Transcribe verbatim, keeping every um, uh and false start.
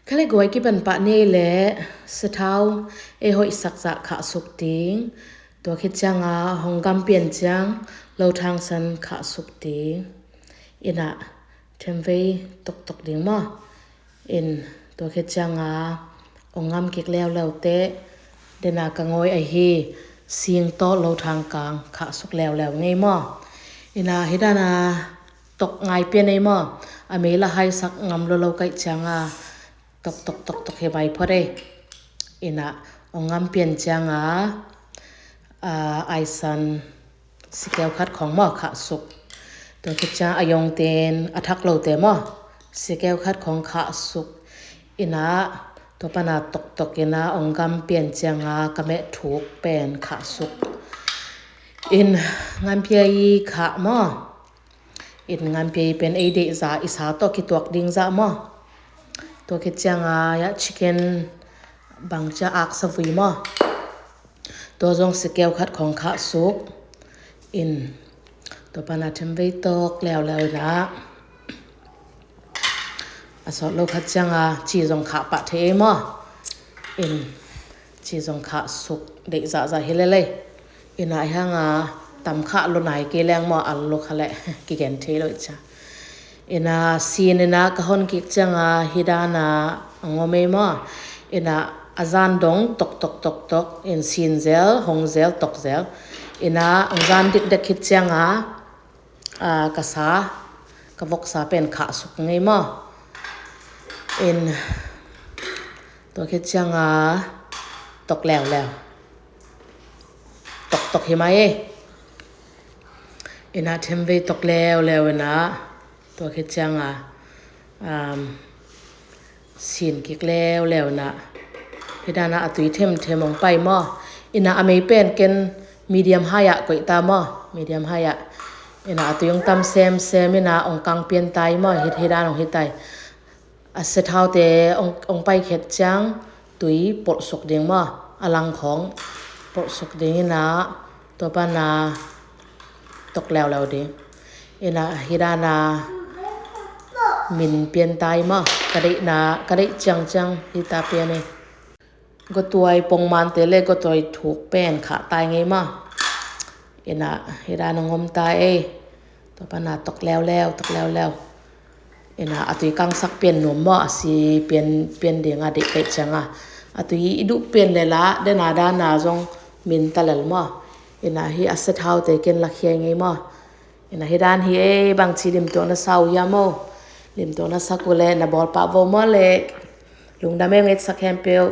Khale guai kipan pa nei le, sathau ei hoisak ja khah suk ting. Tua khit chiang a hong gam pian chiang, lo thang san khah suk ting. Ina themvei tok tok ding maw. In tua khit chiang a hong gam kik leu leu te, dena ka ngoi ahi, sing to lo thang kang khah suk leu leu ngei maw. Ina hi dana tok ngai pian ei maw. A mei la hai sak ngam lo lo kai chiang a tok tok tok tok hi mai phot ei. Ina hong gam pian chiang a, a, aisan sikeu khat khong maw khah suk. Tua khit chiang a yong ten a thak lo te maw. Sikeu khat khong khah suk. Ina tua pana tok tok ina hong gam pian chiang a ka meh thuk pen khah suk. In ngan pia i khah maw. In ngan pia i pen ei dei za i sa to kituak ding za maw. Tua khit chiang a ya chicken bang cha ak sa vui maw. Tua zong sikeu khat khong khah suk. In tua pana themvei tok leu leu ina. A sot lo khat chiang a chi zong khah pa thei maw. In chi zong khah suk dei za za hi le le. Ina hang a tam khah lo nai ke leng maw al lo kha le kigen thei lo cha. Ina sin ina ka hon kik chiang a hi dana ngom ei maw. Ina a zan dong tok tok tok tok in sin zel, hong zel, tok zel. Ina hong zan dik dek khit chiang a, a, ka sa, ka vok sa pen khah suk ngei maw. In tua khit chiang a tok leu leu. Tok tok hi mai ei. Ina themvei tok leu leu ina tua khit chiang a, um, sin kik leu leu ina. Hi dana a tui them them hong pai maw. Ina a mei pen ken medium high a koi ta maw. Medium high a. Ina a tui hong tam sem sem ina hong kang pian tai maw. Hi, hi dan hong hi tai. A sathau te hong, hong pai khet chiang tui polh suk ding maw. A lang khong polh suk ding ina tua pana tok leu leu ding. Ina hi dana min pian tai maw. Ka deihna, ka deih chiang chiang hi ta pian ei. Gotuai pongman te le gotuai thuk pen khah tai ngei maw. Ina hi dana ngom ta ei. Tua pana tok leu leu, tok leu leu. Ina a tui kang sak pian nuam maw, a si pian, pian ding a dei kai chiang a. A tui i duh pian le la, dena dana zong min ta lel maw. Ina hi a sathau te ken la khia ngei maw. Ina hi dan hi ei bang chi lim tuak na sa u hia maw. Lim tuak na sa ku le na bol pa vo maw le. Lungdam ei nget sak hem peu.